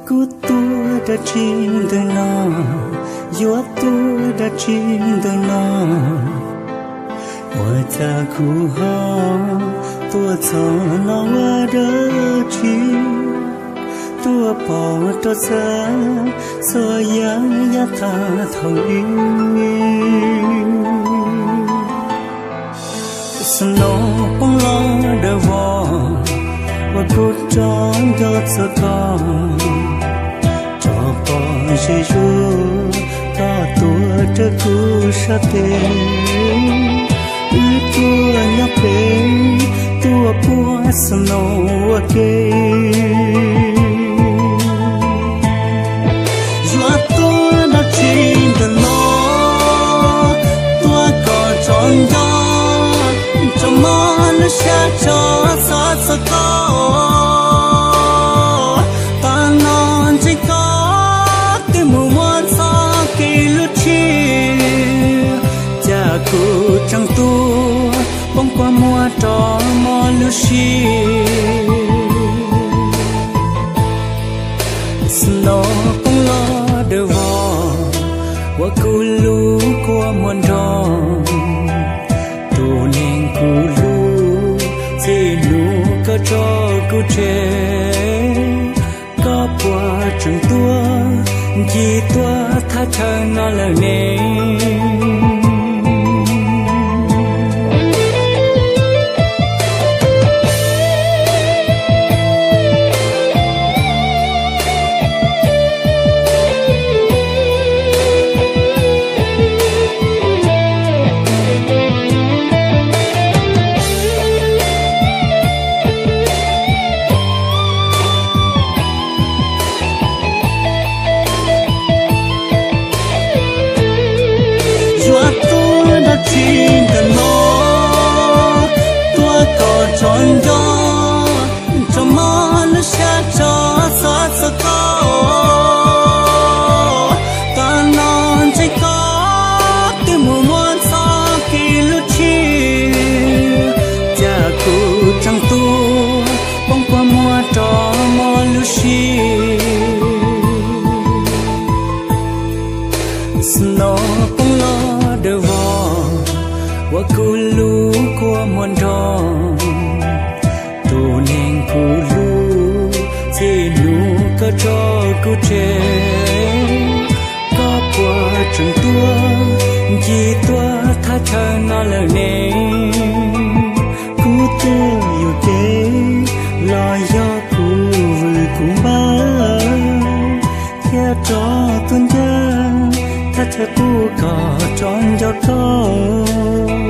Kuv tuaj dab tsi ntawm no, yuav tuaj dab tsi ntawm no, ua cas kuv ho tuaj txog no ua dab tsi, tuaj pom rau xav txhua yam yav tag thaum ub. Snow poob los daws vog, uas kuv tso nco txog koj, tso pom ze zuj koj tuaj raws kuv sab tes. Wb tuaj nyob pem, tuaj puag snow ua ke. Yuav tuaj dab tsi ntawm no, tuaj kom tso nco, tso mob lub siab tso xav txog koj. Tam no ntseeg koj twb mus muaj txoj kev lub tshis, cas kuv tseem tuaj poob kua muag rau mob lub siab. Snow poob los daws vog, ua kuv lub kua muag nrog, tus neeg kuv hlub, txij hnub koj tso kuv tseg, koj puas tseem tuaj ncig tuaj thaj chaw no lawm ne? Yuav tuaj dab tsi ntawm no, tuaj kom tso nco, tso mob lub siab tso xav txog koj. Tam no ntseeg koj twb mus muaj txoj kev lub tshis, cas kuv tseem tuaj poob kua muag rau mob lub siab. Snow poob los daws vog, ua kuv lub kua muag nrog, tus neeg kuv hlub, txij hnub koj tso kuv tseg, koj puas tseem tuaj ncig tuaj thaj chaw no lawm ne? Kuv tuaj yuam kev los yog kuv vwm kuv npawg, thiaj rov tuaj ncaj thaj chaw kuv kom tso nco koj.